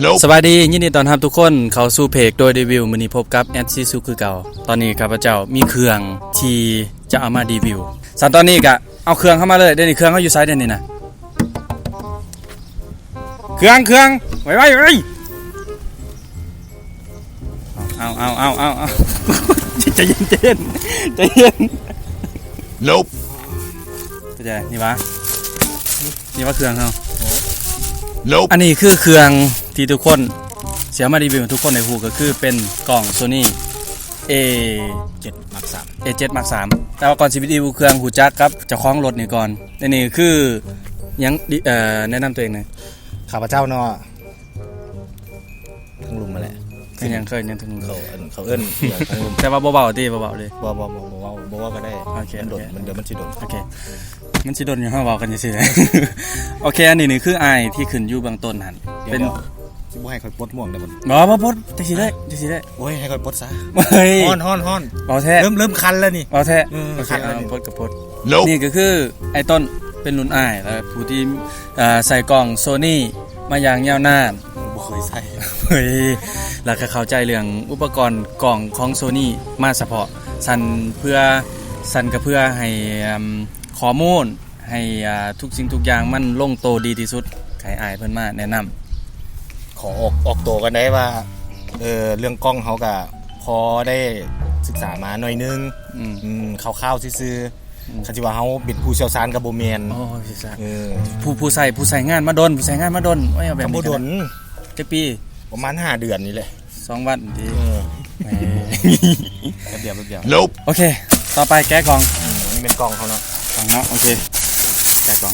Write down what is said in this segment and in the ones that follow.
Nope. ສະບາຍດີ ຍິນດີຕ້ອນຮັບທຸກຄົນເຂົ້າສູ່ເພຈໂດຍຣີວິວ. ມື້ນີ້ພົບກັບແອັດຊີສຸຄືເກົ່າ. ຕອນນີ້ຂ້າພະເຈົ້າມີເຄື່ອງທີ່ຈະເອົາມາຣີວິວ. ຊັ້ນຕອນນີ້ກະເອົາເຄື່ອງເຂົ້າມາເລີຍ. ດຽວນີ້ເຄື່ອງເຮົາຢູ່ໃສດຽວນີ້ນະ? ເຄື່ອງ ເຄື່ອງ ໄວໆ ໄວ. ເອົາ ເອົາ ເອົາ ເອົາ ເອົາ ໃຈເຢັນ ໃຈເຢັນ ໃຈເຢັນ. Nope. ເປັນໃດ ນີ້ຫວາ? ນີ້ຫວາເຄື່ອງເຮົາ? Nope. ອັນນີ້ຄືເຄື່ອງທີ່ທຸກຄົນ ຊິເອົາມາຣີວິວໃຫ້ທຸກຄົນໄດ້ຮູ້ ກໍຄືເປັນກ້ອງໂຊນີ ເອ ເຈັດ ມາກ ສາມ ເອ ເຈັດ ມາກ ສາມ. ແຕ່ວ່າກ່ອນຊິໄປຣີວິວເຄື່ອງ ຮູ້ຈັກກັບເຈົ້າຂອງລົດນີ້ກ່ອນ. ອັນນີ້ຄືຫຍັງ? ເອີ ແນະນຳຕົວເອງໜ່ອຍ. ຂ້າພະເຈົ້າເນາະ ທັງລຸ່ມມາແຫຼະ. ເປັນຫຍັງເຄີຍຍັງທັງ ເຂົາເອີ້ນ ເຂົາເອີ້ນທັງລຸ່ມ ແຕ່ວ່າບໍ່ເວົ້າຕິ ບໍ່ເວົ້າເລີຍ? ບໍ່ ບໍ່ ບໍ່ ບໍ່ເວົ້າ ບໍ່ເວົ້າກໍໄດ້. ໂອເຄ ມັນດົນ ໂອເຄ ມັນ ດຽວມັນຊິດົນ. ໂອເຄ ມັນຊິດົນຢູ່ ເຮົາເວົ້າກັນຊື່ໆ. ໂອເຄ ອັນນີ້ນີ້ຄືອ້າຍທີ່ຂຶ້ນຢູ່ເບື້ອງຕົ້ນຫັ້ນ. ເປັນ ຊິບໍ່ໃຫ້ຂ້ອຍປົດໝວກໄດ້ບໍ່? ບໍ່ ບໍ່ປົດ ຈັ່ງຊີ້ໄດ້ ຈັ່ງຊີ້ໄດ້. ໂອ້ຍ ໃຫ້ຂ້ອຍປົດຊະ. ເຮີ້ຍ ຮ້ອນ ຮ້ອນ ຮ້ອນ. ເວົ້າແທ້ ເລີ່ມ ເລີ່ມຄັນແລ້ວນີ້. ເວົ້າແທ້? ເອີ ຄັນແລ້ວນີ້. ປົດກໍປົດ. ນີ້ກໍຄືອ້າຍຕົ້ນ ເປັນລຸ້ນອ້າຍ ແລະ ຜູ້ທີ່ ເອີ ໃສ່ກ້ອງໂຊນີມາຢ່າງຍາວນານ. ບໍ່ເຄີຍໃສ່. ເຮີ້ຍ ແລ້ວກໍເຂົ້າໃຈເລື່ອງອຸປະກອນກ້ອງຂອງໂຊນີມາສະເພາະ. ຊັ້ນເພື່ອ ຊັ້ນກໍເພື່ອໃຫ້ ເອີ່ມ ຂໍ້ມູນ ໃຫ້ ອ່າ ທຸກສິ່ງທຸກຢ່າງມັນລົງໂຕດີທີ່ສຸດ ໃຫ້ອ້າຍເພິ່ນມາແນະນຳ. ຂໍອອກ ອອກໂຕກ່ອນໄດ້ວ່າ ເອີ ເລື່ອງກ້ອງເຮົາກະພໍໄດ້ສຶກສາມາໜ້ອຍໜຶ່ງ. ອືມ ອືມ ຄ່າວໆຊື່ໆ. ອືມ ຄັນຊິວ່າເຮົາເປັນຜູ້ຊ່ຽວຊານກໍບໍ່ແມ່ນ. ໂອ້ຍ ເອີ ຜູ້ ຜູ້ໃຊ້ ຜູ້ໃຊ້ງານມາດົນ ຜູ້ໃຊ້ງານມາດົນ. ໂອ້ຍ ເອົາແບບນີ້ກໍບໍ່ດົນ. ຈັກປີ? ປະມານຫ້າເດືອນນີ້ແຫຼະ. ສອງວັນຕິ. ເອີ ແໝ ແປັບດຽວ ແປັບດຽວ. ໂອເຄ ຕໍ່ໄປແກະກ່ອງ. ອືມ ອັນນີ້ແມ່ນກ້ອງເຮົາເນາະ. ກ້ອງເນາະ ໂອເຄ ແກະກ່ອງ.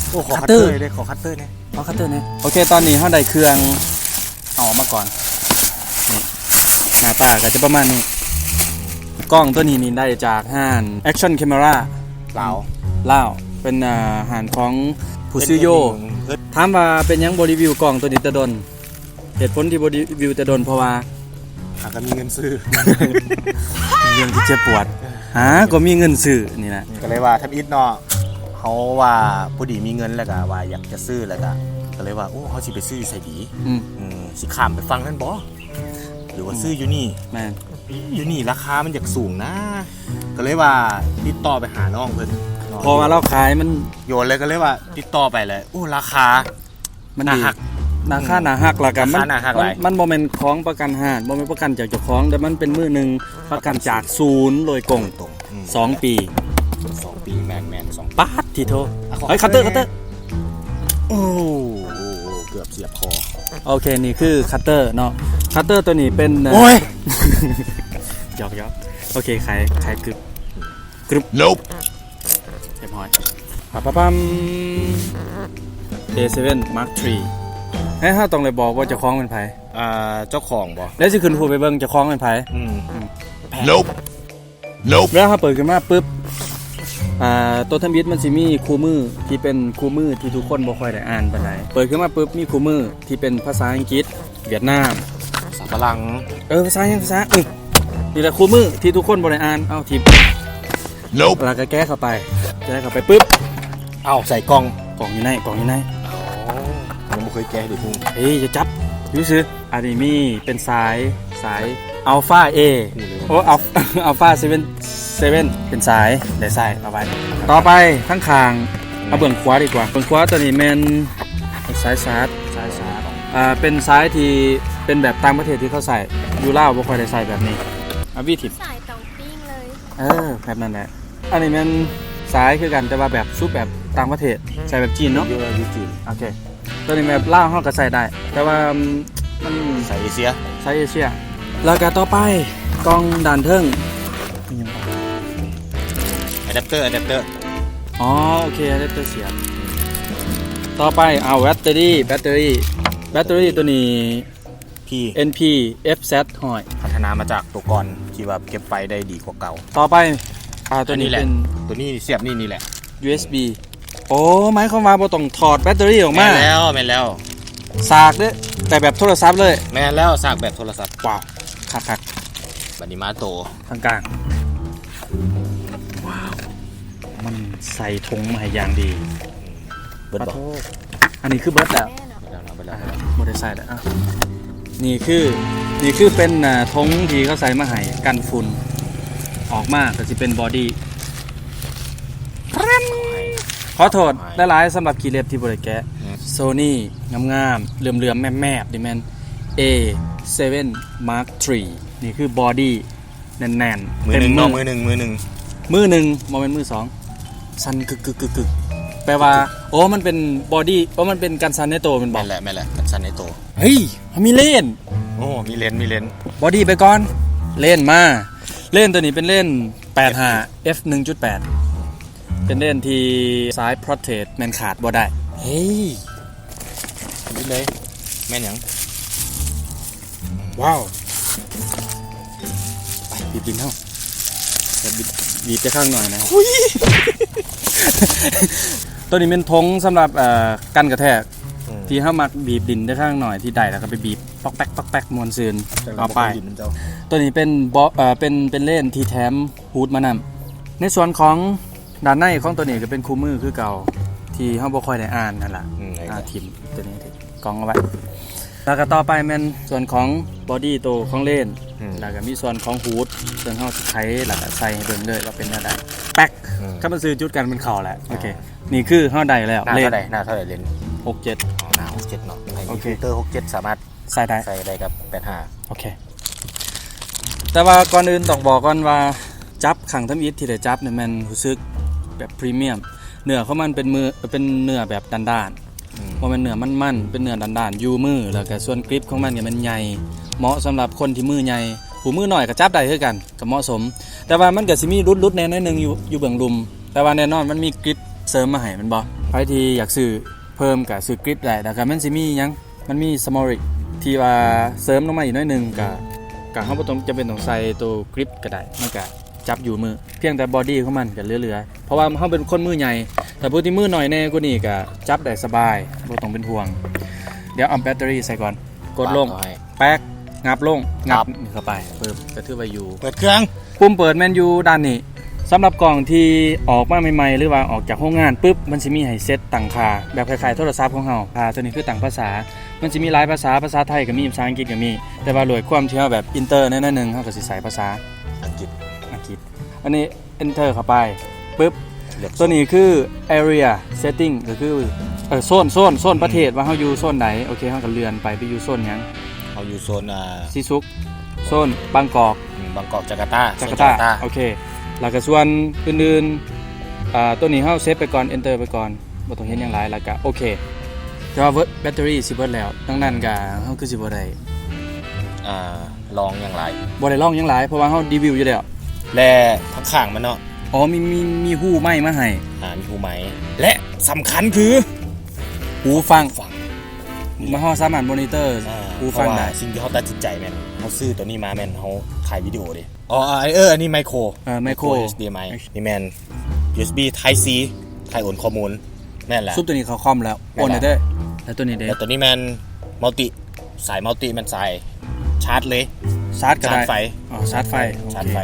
ໂອ້ ຂໍຄັດເຕີ ຄັດເຕີເດ້ ຂໍຄັດເຕີແດ່. ຂໍຄັດເຕີແດ່. ໂອເຄ ຕອນນີ້ເຮົາໄດ້ເຄື່ອງ ເອົາອອກມາກ່ອນ. ນີ້ ໜ້າຕາກໍຈະປະມານນີ້. ກ້ອງຕົວນີ້ນີ້ໄດ້ຈາກຮ້ານ Action Camera ລາວ ລາວ ເປັນ ອ່າ ຮ້ານຂອງຜູ້ຊື້ໂຍ. ເປັນ ຖາມວ່າເປັນຫຍັງບໍ່ຣີວິວກ້ອງຕົວນີ້ແຕ່ດົນ? ເຫດຜົນທີ່ບໍ່ຣີວິວແຕ່ດົນ ເພາະວ່າຫາກໍມີເງິນຊື້. ເປັນເລື່ອງທີ່ເຈັບປວດ ຫາກໍມີເງິນຊື້ນີ້ນະ. ກໍເລີຍວ່າທຳອິດເນາະ ເຮົາວ່າພໍດີມີເງິນ ແລ້ວກໍວ່າຢາກຈະຊື້ ແລ້ວກໍ ກໍເລີຍວ່າ ໂອ້ ເຮົາຊິໄປຊື້ຢູ່ໃສດີ? ອືມ ເອີ ຊິຂ້າມໄປຝັ່ງນັ້ນບໍ່ ຫຼືວ່າ ອືມ ຊື້ຢູ່ນີ້? ແມ່ນ ຢູ່ນີ້ລາຄາມັນຢາກສູງນະ. ກໍເລີຍວ່າຕິດຕໍ່ໄປຫານ້ອງເພິ່ນ ເພາະວ່າລາວຂາຍມັນໂຍນເລີຍ. ກໍເລີຍວ່າຕິດຕໍ່ໄປແລ້ວ ໂອ້ ລາຄາ ມັນດີ ໜ້າຮັກ ລາຄາ ອືມ ໜ້າຮັກ ແລ້ວກໍມັນ ລາຄາໜ້າຮັກຫຼາຍ. ມັນ ມັນບໍ່ແມ່ນຂອງປະກັນຮ້ານ ບໍ່ແມ່ນປະກັນຈາກເຈົ້າຂອງ ແຕ່ມັນເປັນມືໜຶ່ງ ປະກັນຈາກສູນໂດຍກົງ. ອືມ ສອງປີ ສອງປີ ແມ່ນໆ ສອງ ປາດຕິໂທ. ເຮີ້ຍ ຄັດເຕີ ຄັດເຕີ. ໂອ້ ໂອ້ ເກືອບສຽບຄໍ. ໂອເຄ ນີ້ຄືຄັດເຕີເນາະ. ຄັດເຕີຕົວນີ້ເປັນ ໂອ້ຍ ຫຍອກໆ. ໂອເຄ ໄຂ ໄຂກຶບ ກຶບ ໂນບ ຮຽບຮ້ອຍ. ປະປະປຳ ເອເຊເວັນ ມາກ ທຣີ. ໃຫ້ເຮົາຕ້ອງໄດ້ບອກວ່າເຈົ້າຂອງເປັນໃຜ? ອ່າ ເຈົ້າຂອງບໍ? ແລ້ວຊິຂຶ້ນຮູບໃຫ້ເບິ່ງເຈົ້າຂອງເປັນໃຜ? ອືມ ອືມ ໂນບ ໂນບ. ເວລາເຮົາເປີດຂຶ້ນມາປຶບ ອ່າ ຕົວທຳອິດມັນຊິມີຄູ່ມືທີ່ເປັນຄູ່ມືທີ່ທຸກຄົນບໍ່ຄ່ອຍໄດ້ອ່ານປານໃດ. ເປີດຂຶ້ນມາປຶບ ມີຄູ່ມືທີ່ເປັນພາສາອັງກິດ ຫວຽດນາມ ພາສາຝຣັ່ງ ເອີ ພາສາຫຍັງ ພາສາ ເອີ ນີ້ແຫຼະຄູ່ມືທີ່ທຸກຄົນບໍ່ໄດ້ອ່ານ. ເອົາ ຖິ້ມ ໂນບ ແລ້ວກໍແກະເຂົ້າໄປ ແກະເຂົ້າໄປປຶບ ເອົາ ໃສ່ກ່ອງ ກ່ອງຢູ່ໃນ ກ່ອງຢູ່ໃນ. ອໍ ຍັງບໍ່ເຄີຍແກະເລີຍ. ເອີ ຢ່າຈັບ ຢູ່ຊື່. ອັນນີ້ມີເປັນສາຍ ສາຍອັລຟາເອ ໂອ້ ອັລ ອັລຟາເຊເວັນ ເຊເວັນ ເປັນສາຍ ໄດ້ສາຍເອົາໄວ້. ຕໍ່ໄປທາງຂ້າງ ເອົາເບື້ອງຂວາດີກວ່າ. ເບື້ອງຂວາຕົວນີ້ແມ່ນສາຍຊາດ ສາຍຊາດ ອ່າ ເປັນສາຍທີ່ເປັນແບບຕ່າງປະເທດທີ່ເຂົາໃຊ້ ຢູ່ລາວບໍ່ຄ່ອຍໄດ້ໃຊ້ແບບນີ້. ເອົາຫວີດຖິ້ມ ສາຍເຕົາປີ້ງເລີຍ. ເອີ ແບບນັ້ນແຫຼະ. ອັນນີ້ແມ່ນສາຍຄືກັນ ແຕ່ວ່າແບບຊຸບແບບຕ່າງປະເທດ ໃຊ້ແບບຈີນເນາະ ຢູ່ ຢູ່ຈີນ. ໂອເຄ ຕົວນີ້ແບບລາວເຮົາກໍໃຊ້ໄດ້ ແຕ່ວ່າມັນ ສາຍເອເຊຍ ສາຍເອເຊຍ. ແລ້ວກໍຕໍ່ໄປ ກ່ອງດ້ານເທິງ ອາແດັບເຕີ ອາແດັບເຕີ. ອໍ ໂອເຄ ອາແດັບເຕີສຽບ. ຕໍ່ໄປ ເອົາ ແບັດເຕີຣີ ແບັດເຕີຣີ ແບັດເຕີຣີຕົວນີ້ ພີ ເອັນພີ ເອັຟແຊັດຮ້ອຍ ພັດທະນາມາຈາກຕົວກ່ອນທີ່ວ່າເກັບໄຟໄດ້ດີກວ່າເກົ່າ. ຕໍ່ໄປ ອ່າ ຕົວນີ້ເປັນ ຕົວນີ້ສຽບນີ້ ນີ້ແຫຼະ ຢູເອັສບີ. ໂອ້ ໝາຍຄວາມວ່າບໍ່ຕ້ອງຖອດແບັດເຕີຣີອອກມາ. ແມ່ນແລ້ວ ແມ່ນແລ້ວ. ສາກເດ້ ແຕ່ແບບໂທລະສັບເລີຍ. ແມ່ນແລ້ວ ສາກແບບໂທລະສັບ. ວ້າວ ຄັກໆ. ບັດນີ້ມາໂຕທາງກາງ. ວ້າວ ມັນໃສ່ຖົງມາໃຫ້ຢ່າງດີ. ເບິດບໍ່? ປາໂທ ອັນນີ້ຄືເບິດແລ້ວ. ເອົາໄປແລ້ວ ອ່ະ ບໍ່ໄດ້ໃສ່ແລ້ວ ອ່ະ ນີ້ຄື ນີ້ຄືເປັນ ອ່າ ຖົງທີ່ເຂົາໃສ່ມາໃຫ້ກັນຝຸ່ນ ອອກມາກໍຊິເປັນບອດີ້ ຂໍໂທດຫຼາຍໆສຳລັບຂີ້ເລັບທີ່ບໍ່ໄດ້ແກະ ໂຊນີ ງາມໆ ເຫຼື້ອມໆ ແມບໆ ນີ້ແມ່ນ ເອເຊເວັນ ມາກທຣີ ນີ້ຄືບອດີ້ ແໜ້ນໆ ມືໜຶ່ງເນາະ ເຕັມມື ມືໜຶ່ງ ມືໜຶ່ງ ມືໜຶ່ງ ບໍ່ແມ່ນມືສອງ ສັ່ນກຶກໆໆໆ ແປວ່າ ໂອ້ ມັນເປັນບອດີ້ ໂອ້ ມັນເປັນກັນສັ່ນໃນໂຕແມ່ນບໍ່? ແມ່ນແຫຼະ ແມ່ນແຫຼະ ກັນສັ່ນໃນໂຕ. ເຮີ້ຍ ເຮົາມີເລນ ໂອ້ ມີເລນ ມີເລນ ບອດີ້ໄປກ່ອນ ເລນມາ ເລນໂຕນີ້ເປັນເລນ ແປດຫ້າ ເອັຟ ໜຶ່ງຈຸດແປດ ເປັນເລນທີ່ສາຍໂປຣເທກແມ່ນຂາດບໍ່ໄດ້. ເຮີ້ຍ ນີ້ເລີຍ ແມ່ນຫຍັງ? ວ້າວ ໄປ ບີບດິນເຮົາ ແບບບີບ ບີບແຕ່ຂ້າງໜ້ອຍນະ ໂຕນີ້ແມ່ນຖົງສຳລັບ ເອີ ກັນກະແທກ ອືມ ທີ່ເຮົາມັກບີບດິນແຕ່ຂ້າງໜ້ອຍ ທີ່ໄດ້ແລ້ວກໍໄປບີບ ປອກແປັກ ປອກແປັກ ມ່ວນຊື່ນ ເອົາໄປ. ໂຕນີ້ເປັນເບາະ ເອີ ເປັນ ເປັນເລນທີ່ແຖມຮູດມານຳ. ໃນສ່ວນຂອງດ້ານໃນຂອງໂຕນີ້ກໍເປັນຄູ່ມືຄືເກົ່າ ທີ່ເຮົາບໍ່ຄ່ອຍໄດ້ອ່ານຫັ້ນລະ ອືມ ອ່າ ຖິ້ມໂຕນີ້ ກອງເອົາໄວ້ ແລ້ວກໍຕໍ່ໄປແມ່ນສ່ວນຂອງບອດີ້ໂຕຂອງເລນ ອືມ ແລ້ວກໍມີສ່ວນຂອງຮູດ ເຊິ່ງເຮົາຊິໄຂ ແລ້ວກໍໃສ່ໃຫ້ເບິ່ງເລີຍວ່າເປັນແນວໃດ ແປັກ ອືມ ຄັນມັນຊື່ຈຸດກັນມັນເຂົ້າແຫຼະ. ໂອເຄ ອ່າ ນີ້ຄືເຮົາໄດ້ແລ້ວ ໜ້າເທົ່າໃດ? ເລນ ໜ້າເທົ່າໃດເລນ? ຫົກເຈັດ ອໍ ໜ້າຫົກເຈັດເນາະ ໃຫ້ມີ ໂອເຄ ຟິວເຕີຫົກເຈັດ ສາມາດໃສ່ໄດ້ ໃສ່ໄດ້ກັບແປດຫ້າ. ໂອເຄ ແຕ່ວ່າກ່ອນອື່ນຕ້ອງບອກກ່ອນວ່າ ຈັບຄັ້ງທຳອິດທີ່ໄດ້ຈັບນີ້ແມ່ນຮູ້ສຶກແບບພຣີມຽມ ເນື້ອຂອງມັນເປັນມື ເປັນເນື້ອແບບດ້ານໆ ອືມ ບໍ່ແມ່ນເນື້ອມັນໆ ເປັນເນື້ອດ້ານໆ ຢູ່ມື ແລ້ວກະສ່ວນກຣິບຂອງມັນກໍແມ່ນໃຫຍ່ ເໝາະສຳລັບຄົນທີ່ມືໃຫຍ່ ຜູ້ມືນ້ອຍກໍຈັບໄດ້ຄືກັນ ກໍເໝາະສົມ ແຕ່ວ່າມັນກໍຊິມີຫຼຸດໆແດ່ໜ້ອຍໜຶ່ງຢູ່ ຢູ່ເບື້ອງລຸ່ມ ແຕ່ວ່າແນ່ນອນມັນມີກຣິບເສີມມາໃຫ້ແມ່ນບໍ່? ໃຜທີ່ຢາກຊື້ເພີ່ມກໍຊື້ກຣິບໄດ້ ແລ້ວກໍມັນຊິມີຫຍັງ ມັນມີສະໂມຣິກທີ່ວ່າເສີມລົງມາອີກໜ້ອຍໜຶ່ງ ກະ ກະເຮົາບໍ່ຕ້ອງ ຈຳເປັນຕ້ອງໃສ່ໂຕກຣິບກໍໄດ້ ມັນກະຈັບຢູ່ມື ພຽງແຕ່ບອດີ້ຂອງມັນກະເຫຼືອໆ ເພາະວ່າເຮົາເປັນຄົນມືໃຫຍ່ ຖ້າຜູ້ທີ່ມືນ້ອຍແດ່ກວ່ານີ້ກະຈັບໄດ້ສະບາຍ ບໍ່ຕ້ອງເປັນຫ່ວງ. ດຽວເອົາແບັດເຕີຣີໃສ່ກ່ອນ ກົດລົງ ປາບເຂົ້າໄປ ແປັກ ງັບລົງ ງັບ ງັບ ນີ້ເຂົ້າໄປ ປຶບ ກໍຖືວ່າຢູ່ ເປີດເຄື່ອງ ປຸ່ມເປີດແມ່ນຢູ່ດ້ານນີ້. ສຳລັບກ້ອງທີ່ອອກມາໃໝ່ໆ ຫຼືວ່າອອກຈາກໂຮງງານປຶບ ມັນຊິມີໃຫ້ເຊັດຕັ້ງຄ່າ ແບບຄ້າຍໆໂທລະສັບຂອງເຮົາ. ຄ່າໂຕນີ້ຄືຕັ້ງພາສາ ມັນຊິມີຫຼາຍພາສາ ພາສາໄທກໍມີ ພາສາອັງກິດກໍມີ ແຕ່ວ່າດ້ວຍຄວາມທີ່ເຮົາແບບອິນເຕີແດ່ໜ້ອຍໜຶ່ງ ເຮົາກໍຊິໃສ່ພາສາອັງກິດ ອັງກິດ. ອັນນີ້ Enter ເຂົ້າໄປປຶບ ເລືອກໂຊນ ໂຕນີ້ຄື Area Setting ກໍຄື ເອີ ໂຊນ ໂຊນ ໂຊນ ອືມ ປະເທດ ວ່າເຮົາຢູ່ໂຊນໃດ. ໂອເຄ ເຮົາກໍເລື່ອນໄປ ໄປຢູ່ໂຊນຫຍັງ? ເຮົາຢູ່ໂຊນ ອ່າ ຊີຊຸກ ໂຊນບາງກອກ ອືມ ບາງກອກ ຈາກາຕາ ຈາກາຕາ ໂຊນຈາກາຕາ ໂອເຄ. ແລ້ວກໍສ່ວນອື່ນໆ ອ່າ ໂຕນີ້ເຮົາເຊບໄປກ່ອນ Enter ໄປກ່ອນ ບໍ່ຕ້ອງເຮັດຫຍັງຫຼາຍ ແລ້ວກໍໂອເຄ. ແຕ່ວ່າແບັດເຕີຣີຊິເບິດແລ້ວ ດັ່ງນັ້ນກໍເຮົາຄືຊິບໍ່ໄດ້ ອ່າ ລອງຫຍັງຫຼາຍ ບໍ່ໄດ້ລອງຫຍັງຫຼາຍ ເພາະວ່າເຮົາຣີວິວຢູ່ແລ້ວ. ແລະ ທາງຂ້າງມັນເນາະ ອໍ ມີ ມີ ມີຮູໄມມາໃຫ້ ອ່າ ມີຮູໄມ ແລະ ສຳຄັນຄື ຫູຟັງ ຫູຟັງ ເຮົາສາມາດມໍນິເຕີ ອ່າ ຫູຟັງໄດ້. ເພາະວ່າສິ່ງທີ່ເຮົາຕັດສິນໃຈແມ່ນ ເຮົາຊື້ໂຕນີ້ມາແມ່ນເຮົາຖ່າຍວິດີໂອເດ້. ອໍ ເອີ ອັນນີ້ໄມໂຄຣ ເອີ ໄມໂຄຣ ໄມໂຄຣ ເອັດດີເອັມໄອ ນີ້ແມ່ນ ຢູເອັສບີ Type C ຖ່າຍໂອນຂໍ້ມູນ. ແມ່ນແຫຼະ ຊຸບໂຕນີ້ເຂົ້າຄອມແລ້ວ ແມ່ນແຫຼະ ໂອນໄດ້ເດີ. ແລ້ວໂຕນີ້ເດ້? ແລ້ວໂຕນີ້ແມ່ນມັລຕິ ສາຍມັລຕິ ແມ່ນສາຍຊາດເລີຍ ຊາດກໍໄດ້ ຊາດໄຟ ອໍ ຊາດໄຟ ໂອເຄ ຊາດໄຟ.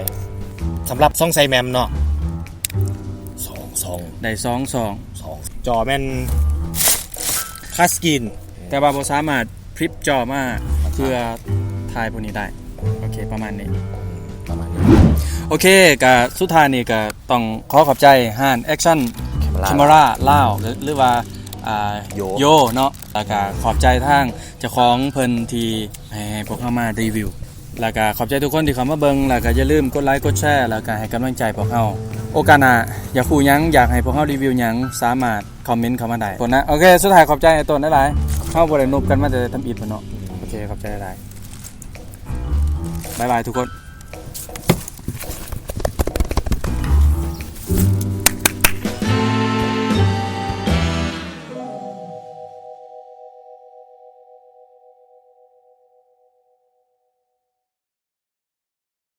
ສຳລັບຊ່ອງໃສ່ແມມເນາະ ສອງຊ່ອງ ໄດ້ສອງຊ່ອງ ສອງ ຈໍແມ່ນ touch screen ແຕ່ວ່າບໍ່ສາມາດຟລິບຈໍມາເພື່ອຖ່າຍພວກນີ້ໄດ້. ໂອເຄ ປະມານນີ້ ປະມານນີ້. ໂອເຄ ກະສຸດທ້າຍນີ້ກະຕ້ອງຂໍຂອບໃຈຮ້ານ Action Camera Camera ລາວ ຫຼືວ່າ ອ່າ ໂຢ ໂຢເນາະ ແລ້ວກະຂອບໃຈທາງເຈົ້າຂອງເພິ່ນທີ່ໃຫ້ ໃຫ້ພວກເຮົາມາຣີວິວ ແລ້ວກະຂອບໃຈທຸກຄົນທີ່ເຂົ້າມາເບິ່ງ ແລ້ວກະຢ່າລືມກົດໄລ ກົດແຊ ແລ້ວກະໃຫ້ກຳລັງໃຈພວກເຮົາ. ໂອກາດໜ້າຢາກຮູ້ຫຍັງ ຢາກໃຫ້ພວກເຮົາຣີວິວຫຍັງ ສາມາດ ຄອມເມັນເຂົ້າມາໄດ້ ຄົນນະ. ໂອເຄ ສຸດທ້າຍຂອບໃຈໄອ້ຕົ້ນຫຼາຍໆ ເຮົາບໍ່ໄດ້ນົບກັນມາແຕ່ທຳອິດພຸ້ນເນາະ. ອືມ ໂອເຄ ຂອບໃຈຫຼາຍໆ ບາຍບາຍທຸກຄົນ.